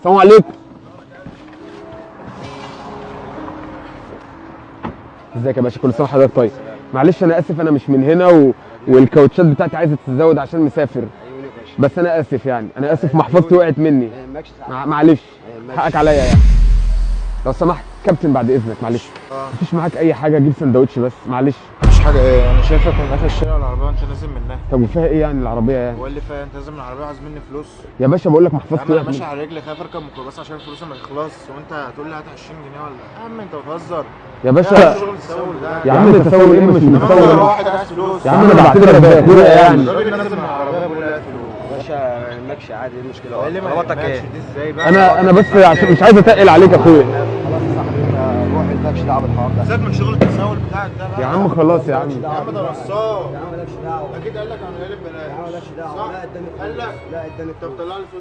السلام عليكم. ازيك يا باشا؟ كل سنة وحضرتك طيب. معلش انا اسف، انا مش من هنا والكاوتشات بتاعتي عايزه تتزود عشان مسافر، بس انا اسف يعني، انا اسف محفظتي وقعت مني، معلش حقك عليا يعني. لو سمحت كابتن بعد اذنك، معلش مفيش معاك اي حاجة؟ اجيب سندوتش بس معلش. مفيش حاجة. ايه؟ انا شايفك من اخر الشارع العربية وانت نازل منها. طب وفيها ايه يعني العربية يعني؟ هو اللي فيها انت نازل من العربية عايز مني فلوس؟ يا باشا بقول لك محفظتي انا وقعت ماشي مني. على رجلي، خايف اركب ميكروباص عشان الفلوس ما تخلص، وانت هتقول لي هات 20 جنيه ولا؟ يا عم انت بتهزر يا باشا. شغل التسول ده يا عم التسول ايه؟ مش متسول واحد عايز فلوس يا عم، انا بعتبرك زي اخويا يعني. الراجل نازل من العربية بيقول لي هات فلوس. يا باشا ما يهمكش عادي، ايه المشكلة؟ ايه اللي ما طلباتك يهمكش ايه؟ دي ازاي بقى؟ انا بس عشان مش عايز اتقل عليك يا اخويا. خلاص يا صاحبي، انت روح مالكش دعوه بالحوار ده. سيبك من شغل التسول بتاعك ده بقى يا عم خلاص يا عم. يا عم ده نصاب. يا عم مالكش دعوه. اكيد قال لك انا قالب بلاش. يا عم مالكش دعوه. صح؟ لا اداني قال لك. لا اداني. طب طلع لي فلوس.